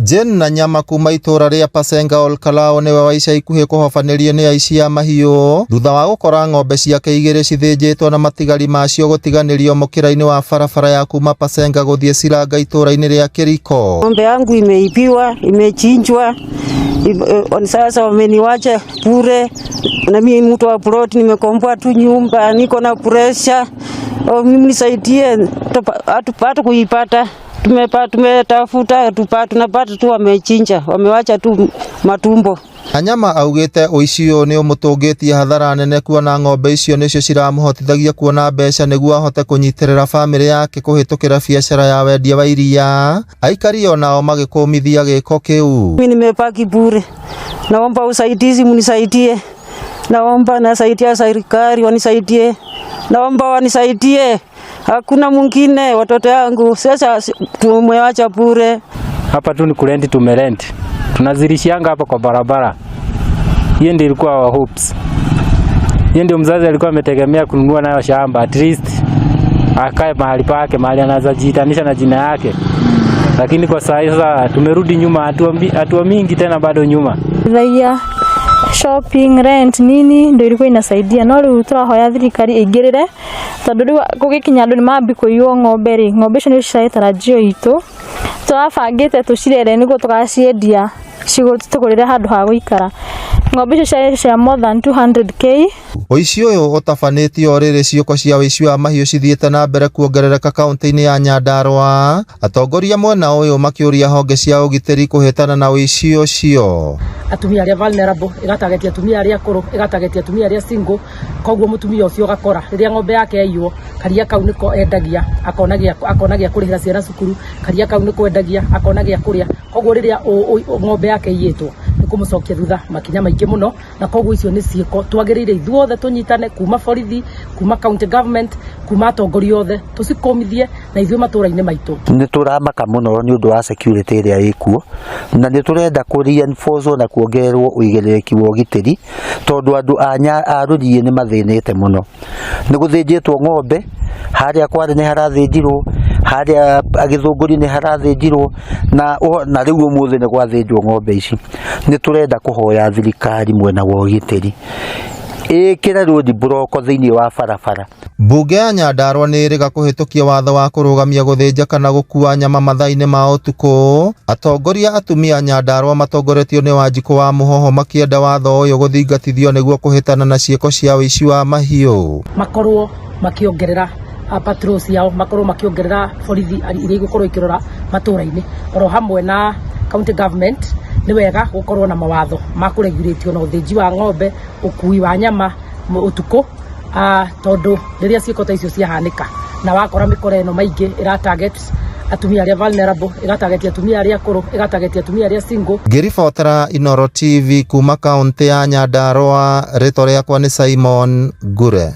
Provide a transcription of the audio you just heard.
Jane na Nyama kuma itũra rĩa Pasenga Olkalou nĩwe wa ica ikuhĩ kũhobanĩrio nĩ aici a mahiũ thutha wa gũkora ng'ombe ciake igĩrĩ cithĩnjĩtwo na matigari macio gũtiganĩrio mũkĩra-inĩ wa barabara ya kuma Pasenga gũthiĩ Silanga itũra-inĩ rĩa Kĩriko. Ng'ombe yangu imeibiwa, imechinjwa. Sasa wameniwacha bure, na mimi mtu wa plot nimekomboa tu nyumba, niko na pressure. Mimi nisaidie, hatupata kuipata. Tumetafuta tunapata tu wamechinja, wamewacha tu matumbo. Anyama augĩte ũici ũyũ nĩ ũmũtũngĩtie hathara nene kuona ng'ombe icio nĩcio ciramũhotithagia kuona mbeca nĩguo ahote kũnyitĩrĩra bamĩrĩ yake kũhĩtũkĩra biacara ya wendia wa iria. Aikari onao magĩkũmithia gĩko kĩu. Mimi nimebaki bure, naomba usaidizi, mnisaidie. Naomba nasaidia serikali wanisaidie, naomba wanisaidie, hakuna mwingine, watoto yangu sasa tumewacha bure. Hapa tu ni kurenti, tumerenti, tunazilishianga hapa kwa barabara. Hiyo ndio ilikuwa our hopes. Hiyo ndio mzazi alikuwa ametegemea kununua nayo shamba, at least akae mahali pake, mahali anaweza jiitanisha na jina yake. Lakini kwa saa hii sasa tumerudi nyuma, hatua mingi tena bado nyuma. Thaia shopping, rent, nini ndio ilikuwa inasaidia, no riu turahoya thirikari ĩingĩrĩre tondu riu gũgĩkinya andũ nĩ mambi kũiywo ng'ombe rĩ, ng'ombe icio nĩcio ciarĩ tarajio itũ, tũrabangĩte tũcirere nĩguo tũgaciendia tũgũrĩre handũ ha gũikara. Ng'ombe icio ciarĩ cia more than 200K. Ũici ũyũ ũtabanĩtio o rĩrĩ ciĩko cia ũici wa mahiũ cithiĩte na mbere kuongerereka kaunti-inĩ ya Nyandarua. Atongoria mwena ũyũ makĩũria honge cia ũgitĩri kũhĩtana na ũici ũcio. Atumia arĩa vulnerable, ĩgatageti atumia arĩa akũrũ, ĩgatageti atumia arĩa single. Koguo mũtumia ũcio ũgakora rĩrĩa ng'ombe yake yaiywo, karia kau nĩko endagia akona gĩa kũrĩhĩra ciana cukuru, karia kau nĩko endagia akona gĩa kũrĩa. Koguo rĩrĩa ng'ombe yake iyĩtwo nĩ kũmũcokia thutha makinya maingĩ mũno, na koguo icio nĩ ciĩko twagĩrĩire ithuothe tũnyitane, kuma borithi, kuma county government, kuma atongoria othe, tũcikũmithie na ithuĩ matũra-inĩ maitũ. Nĩ tũramaka mũno nĩ ũndũ wa security ĩrĩa ĩkuo, na nĩ tũrenda kũ reinforce na kuongererwo ũigĩrĩrĩki wa ũgitĩri, tondũ andũ a Rũriĩ nĩ mathĩnĩte mũno. Nĩ gũthĩnjĩtwo ng'ombe harĩa Kware, nĩ harathĩnjirwo harĩa Gĩthũngũri, nĩ harathĩnjirwo na rĩu ũmũthĩ nĩ gwathĩnjwo ng'ombe ici. Nĩ tũrenda kũhoya thirikari mwena wa ũgitĩri ĩkĩre road block thĩinĩ wa barabara. Mbunge ya Nyandarua nĩ ĩrĩga kũhĩtũkia watho wa kũrũgamia gũthĩnja kana gũkua nyama mathaa-inĩ ma ũtukũ. Atongoria atumia a Nyandarua matongoretio nĩ Wanjikũ wa Mũhoho makĩenda watho ũyũ gũthingatithio nĩguo kũhĩtana na ciĩko cia ũici wa mahiũ. Makorwo makĩongerera patrol ciao, makorwo makĩongerera borithi iria igũkorwo ikĩrora matũra-inĩ, oro hamwe na county government. Nĩ wega gũkorwo na mawatho ma kũregulate na ũthĩnji wa ng'ombe, ũkui wa nyama ũtukũ, tondũ rĩrĩa ciĩko ta icio ciahanĩka na wakora mĩkora ĩno maingĩ ĩra target atumia arĩa vulnerable, ĩgatageti atumia arĩa akũrũ, ĩgatageti atumia arĩa single. Ngĩribotera Inooro TV kuma kaunti ya Nyandarua, rĩtwa rĩakwa nĩ Simon Ngure.